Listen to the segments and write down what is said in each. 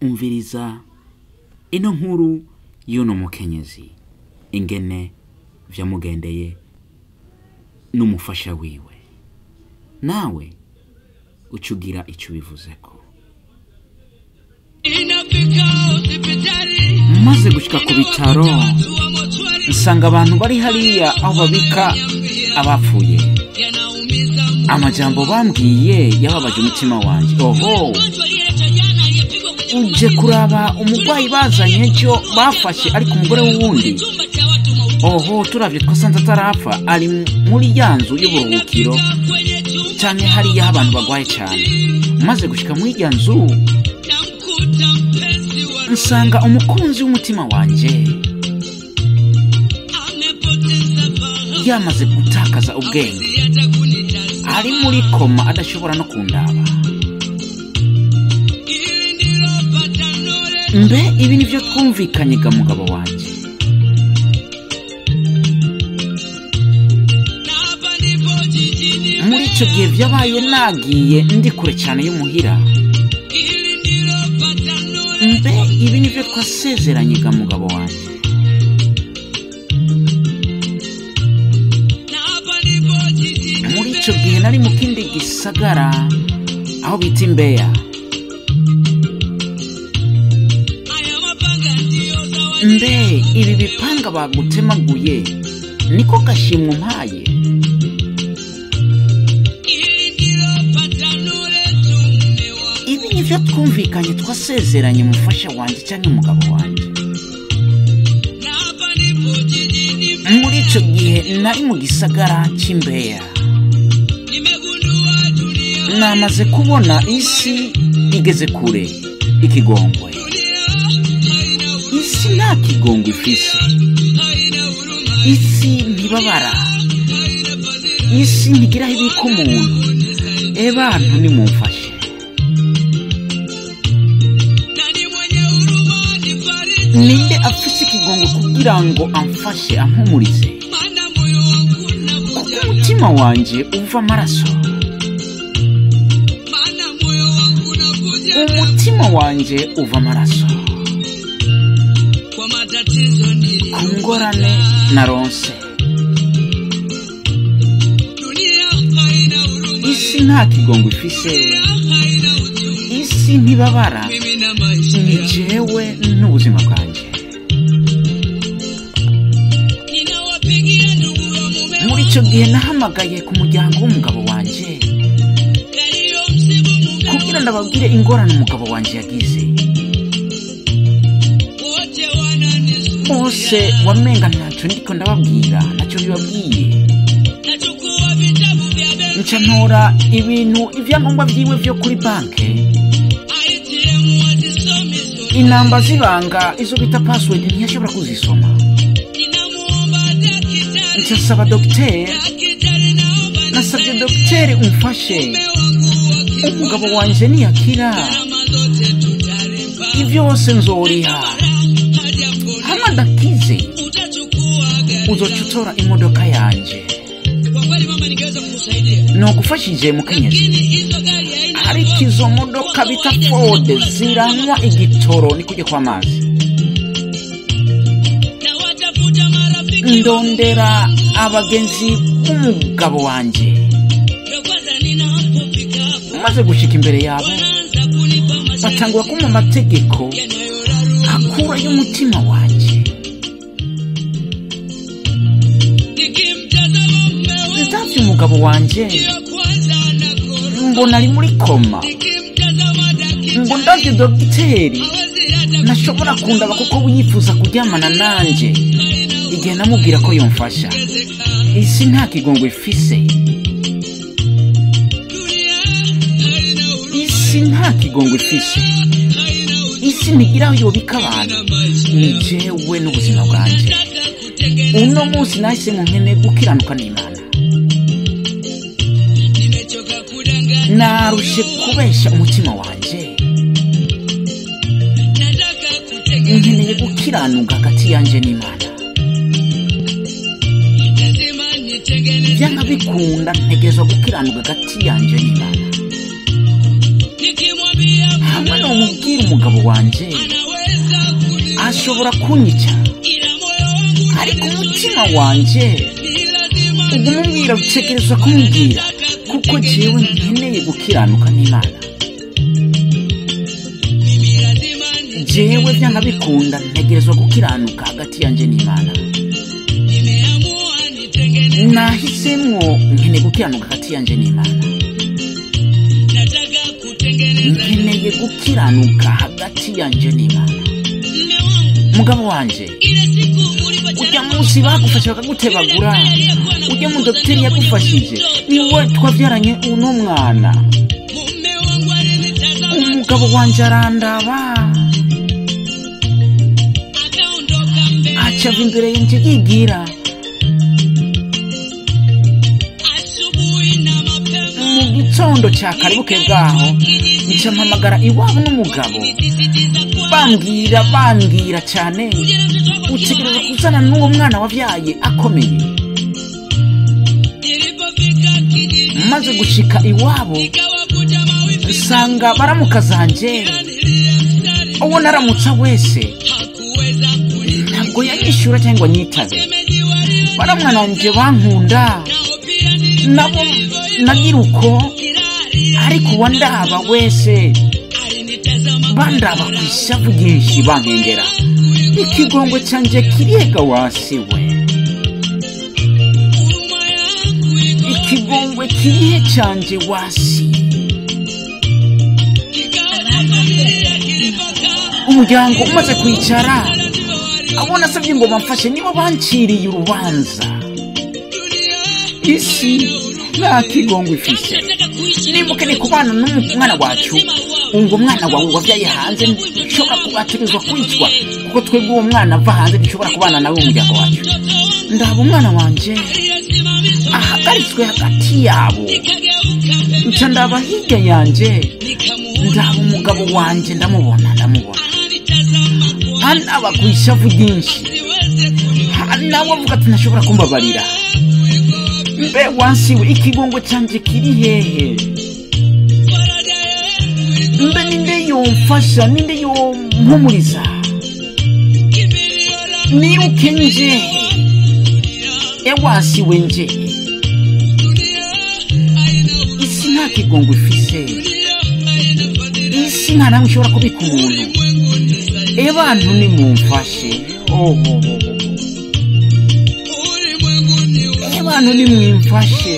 Umviriza ino nkuru y'uno mukenyezi, ingene vyamugendeye n'umufasha wiwe, nawe ucugira ico ubivuzeko. Maze gushika ku bitaro, nsanga abantu bari hariya aho babika abapfuye. Amajambo bambwiye yababaje umutima wanje. Oho, uje kuraba umurwayi bazanye ejo bafashe ariko umugore w'uwundi. Oho, turavye twasanze atarapfa, ari muri ya nzu y'uburuhukiro canke hariya aho abantu bagwaye cane. Maze gushika muri irya nzu, nsanga umukunzi w'umutima wanje yamaze gutakaza ubwenge, ari muri koma adashobora no kundaba. Mbe ibi nivyo twumvikanye ga mugabo wanje? Muri ico gihe vyabaye nagiye ndi kure cane y'umuhira. Mbe ibi nivyo twasezeranye ga mugabo wanje? Muri ico gihe nari mu kindi gisagara aho bita Imbeya. Mbe ibi bipanga bagutemaguye niko gashimwe umpaye? Ibi nivyo twumvikanye twasezeranye umufasha wanje canke umugabo wanje? Muri ico gihe nari mu gisagara c'Imbeya. Namaze kubona isi igeze kure, ikigongwe. Isi nta kigongwe ifise, isi ntibabara, isi ntigira aho ibika umuntu. Ebantu nimumfashe. Ninde afise ikigongwe kugira ngo amfashe ampumurize? Kuko umutima wanje uva amaraso, umutima wanje uva amaraso ku ngorane naronse. Isi nta kigongwe ifise, isi ntibabara, ni jewe n'ubuzima bwanje. Muri ico gihe nahamagaye ku muryango w'umugabo wanje kugira ndababwire ingorane umugabo wanje yagize. Bose wamenga ntacyo ndiko ndababwira, ntacyo bibabwiye. Nca ntora ibintu ivyangombwa vyiwe vyo kuri banke, inamba z'ibanga izo bita password ntiyashobora kuzisoma. Nca nsaba dogiteri, nasabye dogiteri umfashe, umugabo wanje niyakira ivyose nzoriha, hamwe adakize uzoca utora imodoka yanje. Nogufashije mukenyezi, ariko izo modoka bita Ford ziranywa igitoro ni kujya kw'amazi. Ndondera abagenzi b'umugabo wanje, maze gushika imbere yabo batangura kumpa amategeko akura y'umutima wanje. Ndavye umugabo wanje mbona ari muri koma, ngo ndavye dogiteri ntashobora kundaba kuko wifuza kuryamana nanje igihe namubwira ko yomfasha. Isi nta kigongwe ifise, isi nta kigongwe ifise, isi ntigira aho yobika abantu. Ni jewe n'ubuzima bwanje. Uno munsi nahise mu nkene gukiranuka n'Imana. Narushe kubesha umutima wanje, nkeneye gukiranuka hagati yanje n'Imana. Vyanga bikunda ntegerezwa gukiranuka hagati yanje n'Imana. Hamwe Hamwe nomubwira umugabo wanje ashobora kunyica, ariko umutima wanje uguma umbwira utegerezwa kumubwira, kuko jewe nkeneye gukiranuka n'Imana. Jewe vyanga bikunda ntegerezwa gukiranuka hagati yanje n'Imana. Nahisemwo nkeneye gukiranuka hagati yanje n'Imana. Nkeneye gukiranuka hagati yanje n'Imana. Mugabo wanje, ujya munsi bagufashe bakagutebagura, ujya mu dogiteri yagufashije, niwe twavyaranye uno mwana. Umugabo wanje arandaba, aca ava imbere yanje yigira. Mu gitondo ca kare buke bwaho, nca mpamagara iwabo n'umugabo, bambwira cyane, utegereza kuzana n'uwo mwana wavyaye akomeye. Maze gushika iwabo, nsanga baramuka zanje, uwo naramutsa wese ntabwo yanyishyura cyangwa nyitabe. Baramwana wanje bankunda, nabo nagira uko, ariko uwandaba wese bandaba ku ishavu ryinshi bankengera. Ikigongwe canje kirega wasiwe, ikigongwe kirihe canje wasi. Umuryango umaze kwicara, abo nasabye ngo bamfashe nibo banciriye urubanza. Isi nta kigongwe ifise. Nimba ukeneye kubana n'umwana wacu, ngo umwana wawe wavyaye hanze nshobora kubategerezwa kwicwa, kuko twebwe uwo mwana ava hanze ntushobora kubana nawe mu muryango wacu. Ndaba umwana wanje ahagaritswe hagati yabo, nca ndaba hirya yanje, ndaba umugabo wanje, ndamubona anaba ku ishavu ryinshi, nawe avuga ati ntashobora kumbabarira. Mbe wansiwe, ikigongwe canje kiri hehe? Mbe ninde yomfasha, ninde yompumuriza? Niruke njehe? Ewasiwe njehe? Isi nta kigongwe ifise, isi nta namwe ishobora kubika umuntu. Ebantu nimumfashe, ebantu nimwimfashe.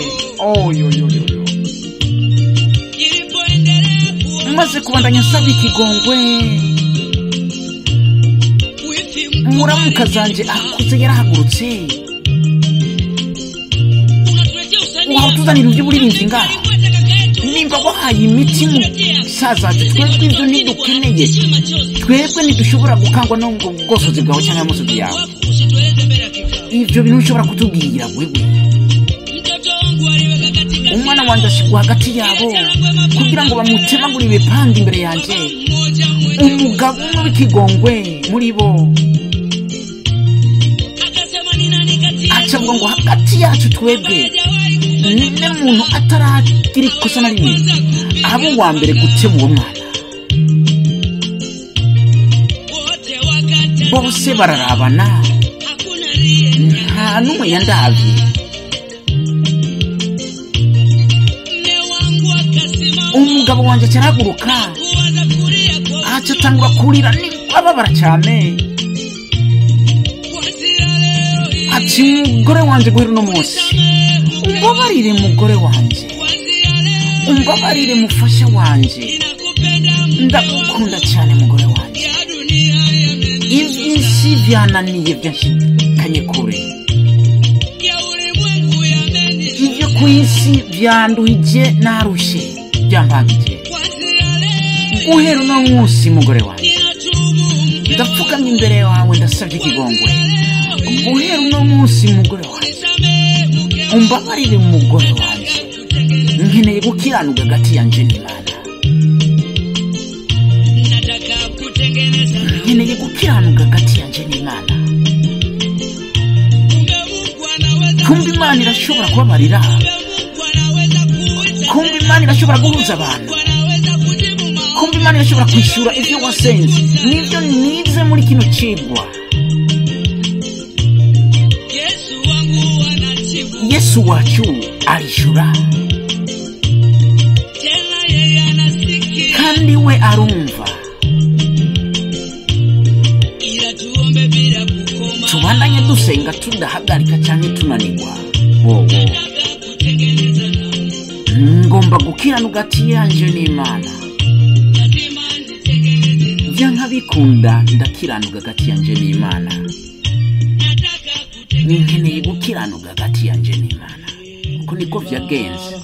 Maze kubandanya nsaba ikigongwe, muramuka zanje akuze yarahagurutse. Wahutuzanira ivy'uburinzi ngaha, nimba wahaye imiti musaza wacu, twebwe ivyo ntidukeneye, twebwe ntidushobora gukangwa n'ubwo bwosozi bwawe cyangwa amosozi yawe. Ivyo bintu ushobora kutubwira wewe. Umwana wanje ashigwa hagati yabo kugira ngo bamutemagure ibipande imbere yanje. Umugabo umwe w'ikigongwe muri bo aca avuga ngo hagati yacu twebwe ninde muntu ataragira ikosa na rimwe abo wa mbere gutema uwo mwana. Bose bararabana, nta n'umwe yandavye. Umugabo wanje acarahaguruka, aca atangura kurira, ababara cyane. Ati mugore wanje, guhera uno munsi umbabarire mugore wanje, umbabarire mufasha wanje, ndagukunda cyane mugore wanje. Ivy'isi vyananiye vyanshikanye kure, ivyo kw'isi vyanduhije narushe, byampagije. Guhera uno munsi mugore wanje, ndapfukamye imbere yawe, ndasabye ikigongwe. Guhera uno munsi mugore wanje, umbabarire mugore wanje, nkeneye gukiranuka hagati yanje n'Imana. Nkeneye gukiranuka hagati yanje n'Imana. Kumbe Imana irashobora kubabarira, kumbe Imana irashobora guhuza abantu, kumbe Urumva, Imana irashobora kwishyura ibyo wasenze. Nibyo nize muri kino cigwa. Yesu wangu anajibu, Yesu wacu arishura, tena yeye anasikia, kandi we arumva. Ila tuombe bila kukoma. Tubandanye dusenga tudahagarika cyangwa tunanirwa wowo. Nataka kutengeneza nawe, Ngomba gukiranuka hagati yanje n'Imana. Lazima nitengeneze, Byanka bikunda ndakiranuka hagati yanje n'Imana. Nataka kutengeneza. Nkeneye gukiranuka hagati yanje n'Imana, uko niko vyagenze.